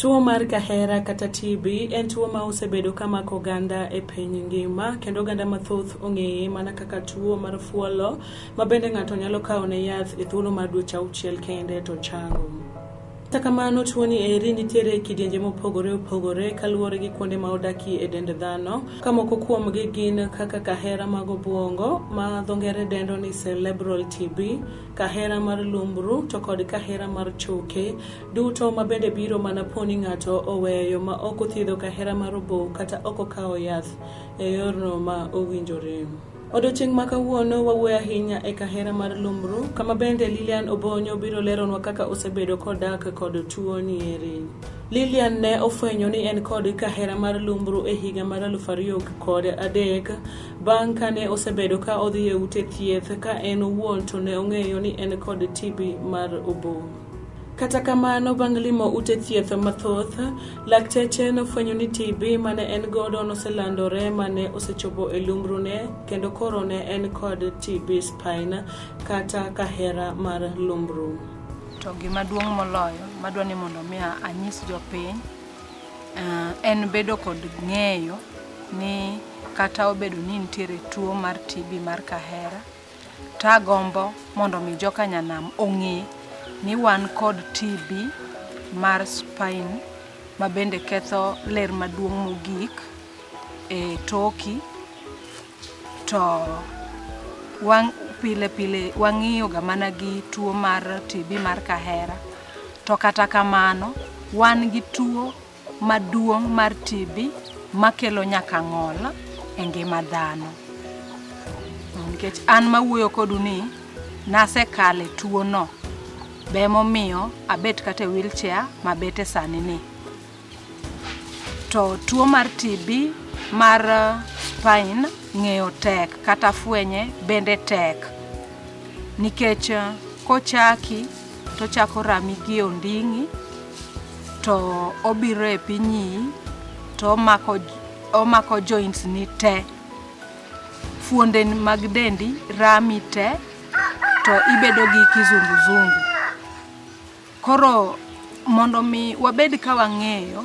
Tuo mar kahera kata TB en tuo ma osebedo ka mako oganda e piny ngima kendo oganda mathoth ong'eye mana kaka tuo mar fuolo ma bende ng'ato nyalo kawo ne yath e thuolo mar dweche auchiel kende to chango. Kata kamano tuoni eri nitiere e kidienje mopogore opogore kaluwore gi kuonde ma odakie e dend dhano ka moko kuomgi gin kaka kahera mag obuongo ma dho ngere dendo ni cerebral TB, kahera mar lumbru to kod kahera mar choke duto ma bende biro mana po ni ng'ato oweyo ma ok othiedho kahera mar obo kata ok okawo yath e yorno ma owinjore. Odiochieng' ma kawuono wawuoyo ahinya e kahera mar lumbru kama bende Lilian Obonyo biro leronwa kaka osebedo kodak kod tuo ni eri. Lilian ne ofwenyo ni en kod kahera mar lumbru e higa mar 2003 bang' kane osebedo ka odhi e ute thieth ka en owuon to ne ong'eyo ni en kod TB mar obo. Kata kamano bang' limo ute thieth mathoth, lakteche nofwenyo ni TB mane en godo noselandore mane osechopo e lumbrune kendo koro ne en kod TB spine kata kahera mar lumbru. To gima duong' moloyo madwa ni mondo mi anyis jopiny en bedo kod ng'eyo ni kata obedo ni nitiere tuo mar TB mar kahera, tagombo mondo mi joka nyanam ong'e ni wan kod TB mar spine ma bende ketho ler maduong' mogik e toki to pile pile wang'iyo ga mana gi tuo mar TB mar kahera to kata kamano wan gi tuo maduong' mar TB makelo nyaka ng'ol e ngima dhano. Nikech an mawuoyo kodu ni nasekale tuo no be emomiyo abet kata e wheelchair mabete sani ni. To tuo mar TB mar spine ng'eyo tek kata fwenye bende tek nikech kochaki tochako rami gi e onding'i to obiro e piny iyi to omako joints ni te. Fuonde mag dendi rami te to ibedo gi kizunguzungu. Koro mondo mi wabed ka wang'eyo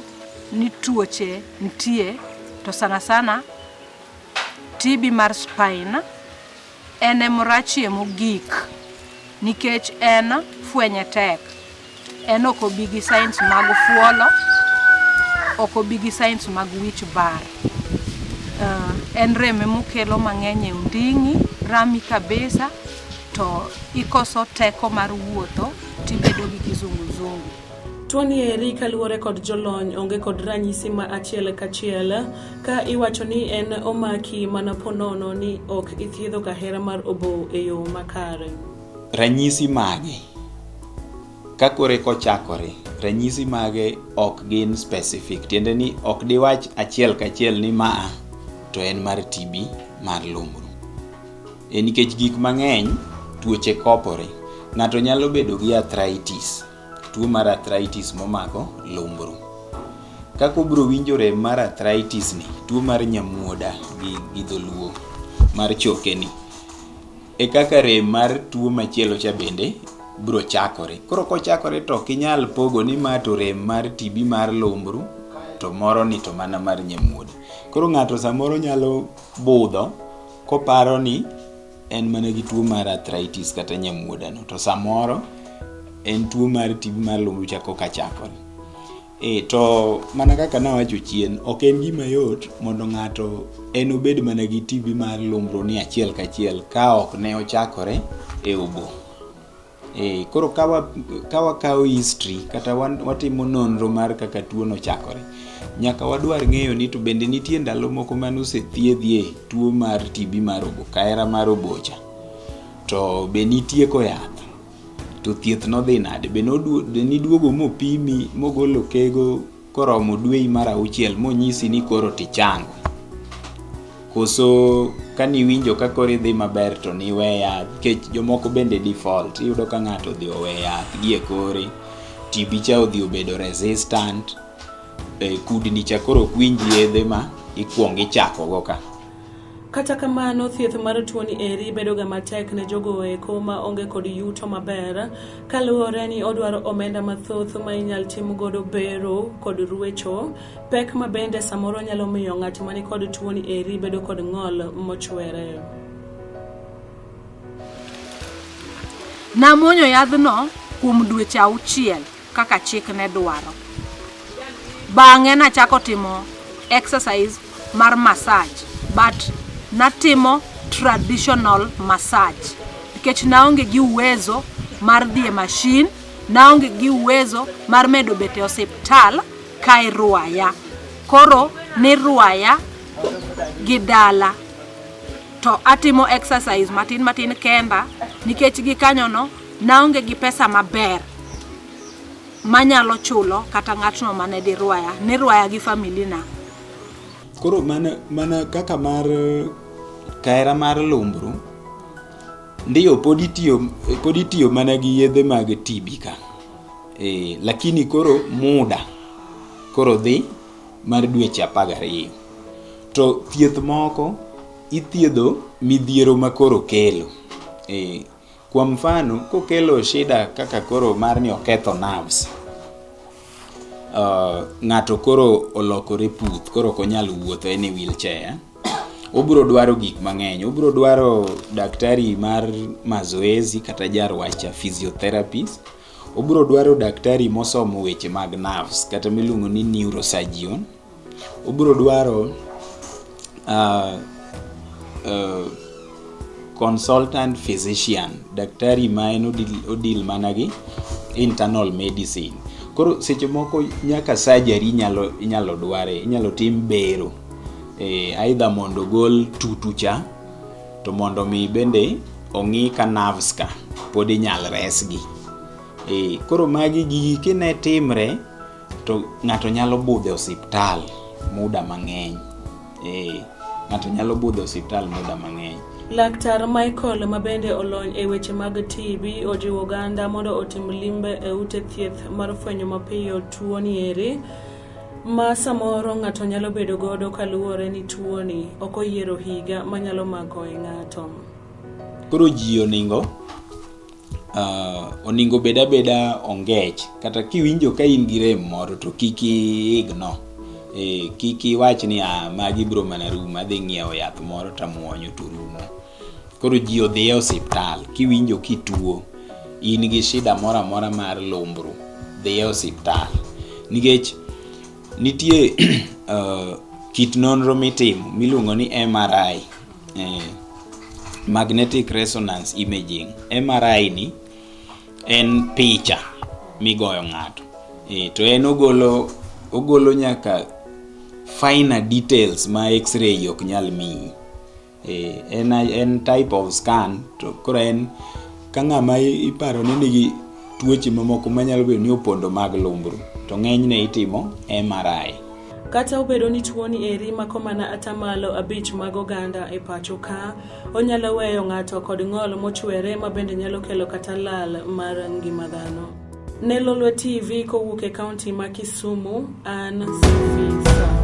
ni tuoche nitie to sana sana TB mar spine en emorachie mogik nikech en fwenye tek. En ok obi gi signs mag fuolo, ok obi gi signs mag wich bar. En rem emokelo mang'eny e onding'i, rami kabisa to ikoso teko mar wuotho tibedo gi kizunguzungu. Tuoni eri kaluwore kod jolony onge kod ranyisi ma achiel kachiel ka iwacho ni en omaki mana ponono ni ok ithiedho kahera mar obo e yo makare. Ranyisi mage ka kore kochakore, ranyisi mage ok gin specific, tiende ni ok diwach achiel kachiel ni maa to en mar TB mar lumbru. E nikech gik mang'eny tuoche kopore. Ng'ato nyalo bedo gi arthritis, tuo mar arthritis momako lumbru. Kaka obiro winjo rem mar arthritis ni, tuo mar nyamuoda gi dholuo mar choke ni, e kaka rem mar tuo machielo cha bende biro chakore. Koro kochakore to ok inyal pogo ni ma to rem mar TB mar lumbru to moro ni to mana mar nyamuoda. Koro ng'ato samoro nyalo budho koparo ni en mana gi tuo mar arthritis kata nyamuoda no to samoro en tuo mar TB mar lumbru cha koka chakore. E to mana kaka nawacho chien, ok en gima yot mondo ng'ato en obed mana gi TB mar lumbru ni achiel kachiel ka ok ne ochakore e obo. E, koro ka wakawo history kata watimo nonro mar kaka tuo no ochakore, nyaka wadwar ng'eyo ni to bende nitie ndalo moko mane osethiedhie tuo mar TB mar obo, kahera mar obo cha. To be nitieko yath? To thieth nodhi nade? Be niduogo mopimi mogolo kego koromo dweyi mar auchiel monyisi ni koro tichango? Koso kaniwinjo ka koro idhi maber to niwe yath? Nikech jomoko bende default, iyudo ka ng'ato odhi owe yath gi e kore, TB cha odhi obedo resistant, kudni cha koro ok winj yedhe ma ikuongo ichako go ka. Kata kamano, thieth mar tuoni eri bedoga matek ne jogo eko ma onge kod yuto maber kaluwore ni odwaro omenda mathoth ma inyal tim godo bero kod ruecho, pek ma bende samoro nyalo miyo ng'at mani kod tuoni eri bedo kod ng'ol mochwere. Namuonyo yadhno kuom dweche auchiel kaka chik ne dwaro. Bang'e nachako timo exercise mar massage but natimo traditional massage nikech naonge gi uwezo mar dhi e machine, naonge gi uwezo mar medo bet e osiptal ka irwaya. Koro nirwaya gi dala to atimo exercise matin matin kenda nikech gikanyono naonge gi pesa maber manyalo chulo kata ng'atno mane dirwaya nirwaya gi family na. Koro mana, mana kaka mar kahera mar lumbru ndiyo pod itiyo pod itiyo mana gi yedhe mag TB ka e, lakini koro muda koro dhi mar dweche 12 to thieth moko ithiedho midhiero ma koro kelo e, Kwa mfano, kokelo shida kaka koro mar ni oketho nerves, ng'ato koro olokore puth, koro ok onyal wuotho, en e wheelchair. Obiro dwaro gik mang'eny. Obiro dwaro daktari mar mazoezi kata jarwacha physiotherapist. Obiro dwaro daktari mosomo weche mag nerves kata miluongo ni neurosurgeon. Obiro dwaro consultant physician, daktari ma en odil mana gi internal medicine. Koro seche moko nyaka surgery inyalo dware, inyalo tim bero. Either mondo ogol tutu cha, to mondo mi bende ong'i ka nerves ka pod inyal resgi. Koro magi gigi kine timre, to ng'ato nyalo budho e osiptal muda mang'eny. Ng'ato nyalo budho e osiptal muda mang'eny. Laktar Michael ma bende olony e weche mag TB ojiwo oganda mondo otim limbe e ute thieth mar fwenyo mapiyo tuoni eri ma samoro ng'ato nyalo bedo godo kaluwore ni tuoni ok oyiero higa manyalo mako e ng'ato. Koro ji oningo oningo bed abeda ongech kata kiwinjo ka in gi rem moro to kik iigno. Kik iwach ni ah, magi biro mana rumo, adhi ng'iewo yath moro tamuonyo to rumo. Koro ji odhi e osiptal kiwinjo kituo, in gi shida moro amora mar lumbru, dhi e osiptal. Nikech nitie kit nonro mitimo miluongo ni MRI, magnetic resonance imaging. MRI ni en picha migoyo ng'ato. To en ogolo nyaka finer details ma x-ray ok nyal miyi. En type of scan to koro en ka ng'ama iparo ni nigi tuoche mamoko manyalo bedo ni opondo mag lumbru to ng'enyne itimo MRI. Kata obedo ni tuoni eri mako mana 5% mag oganda e pacho ka, onyalo weyo ng'ato kod ng'ol mochwere ma bende nyalo kelo kata lal mar ngima dhano. Ne Lolwe TV kowuok e kaunti ma Kisumu, an Sophie.